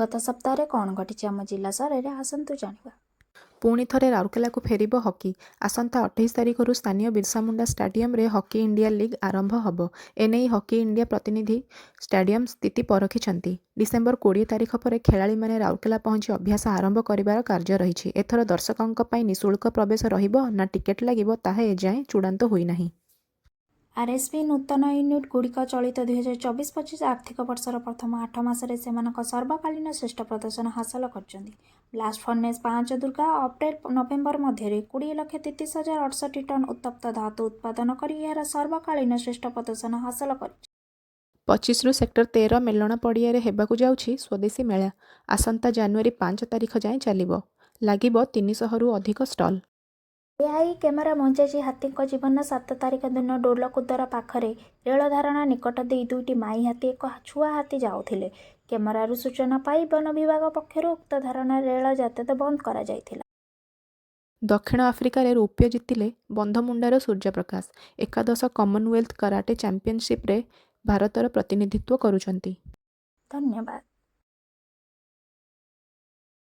ଗତ ସପ୍ତାହରେ କ'ଣ ଘଟିଛି ଆମ ଜିଲ୍ଲା ସହରରେ, ଆସନ୍ତୁ ଜାଣିବା। ପୁଣି ଥରେ ରାଉରକେଲାକୁ ଫେରିବ ହକି। ଆସନ୍ତା 28 ତାରିଖରୁ ସ୍ଥାନୀୟ ବିର୍ସାମୁଣ୍ଡା ଷ୍ଟାଡିୟମରେ ହକି ଇଣ୍ଡିଆ ଲିଗ୍ ଆରମ୍ଭ ହେବ। ଏନେଇ ହକି ଇଣ୍ଡିଆ ପ୍ରତିନିଧି ଷ୍ଟାଡିୟମ ସ୍ଥିତି ପରଖିଛନ୍ତି। ଡିସେମ୍ବର 20 ତାରିଖ ପରେ ଖେଳାଳିମାନେ ରାଉରକେଲା ପହଞ୍ଚି ଅଭ୍ୟାସ ଆରମ୍ଭ କରିବାର କାର୍ଯ୍ୟ ରହିଛି। ଏଥର ଦର୍ଶକଙ୍କ ପାଇଁ ନିଃଶୁଳ୍କ ପ୍ରବେଶ ରହିବ ନା ଟିକେଟ୍ ଲାଗିବ, ତାହା ଏଯାଏଁ ଚୂଡ଼ାନ୍ତ ହୋଇନାହିଁ। ଆର୍ଏସ୍ପି ନୂତନ ୟୁନିଟ୍ ଗୁଡ଼ିକ ଚଳିତ 2024-25 ଆର୍ଥିକ ବର୍ଷର ପ୍ରଥମ 8 ମାସରେ ସେମାନଙ୍କ ସର୍ବକାଳୀନ ଶ୍ରେଷ୍ଠ ପ୍ରଦର୍ଶନ ହାସଲ କରିଛନ୍ତି। Blast furnace 5 Durga April November ମଧ୍ୟରେ 20,33,068 ଟନ୍ ଉତ୍ତପ୍ତ ଧାତୁ ଉତ୍ପାଦନ କରି ଏହାର ସର୍ବକାଳୀନ ଶ୍ରେଷ୍ଠ ପ୍ରଦର୍ଶନ ହାସଲ କରିଛି। 25ରୁ ସେକ୍ଟର 13 ମେଲଣ ପଡ଼ିଆରେ ହେବାକୁ ଯାଉଛି ସ୍ୱଦେଶୀ ମେଳା। ଆସନ୍ତା ଜାନୁଆରୀ 5 ତାରିଖ ଯାଏଁ ଚାଲିବ। ଲାଗିବ 300ରୁ ଅଧିକ ଷ୍ଟଲ୍। ଏଆଇ କ୍ୟାମେରା ବଞ୍ଚାଇଛି ହାତୀଙ୍କ ଜୀବନ। 7 ତାରିଖ ଦିନ ଡୋଲକୁଦର ପାଖରେ ରେଳଧାରଣା ନିକଟ ଦେଇ ଦୁଇଟି ମାଈ ହାତୀ, ଏକ ଛୁଆ ହାତୀ ଯାଉଥିଲେ। କ୍ୟାମେରାରୁ ସୂଚନା ପାଇ ବନ ବିଭାଗ ପକ୍ଷରୁ ଉକ୍ତ ଧାରଣାରେ ରେଳ ଯାତାୟାତ ବନ୍ଦ କରାଯାଇଥିଲା। ଦକ୍ଷିଣ ଆଫ୍ରିକାରେ ରୌପ୍ୟ ଜିତିଲେ ବନ୍ଧମୁଣ୍ଡାର ସୂର୍ଯ୍ୟପ୍ରକାଶ। ଏକାଦଶ କମନୱେଲ୍ଥ କରାଟେ ଚାମ୍ପିଅନସିପରେ ଭାରତର ପ୍ରତିନିଧିତ୍ୱ କରୁଛନ୍ତି। ଧନ୍ୟବାଦ।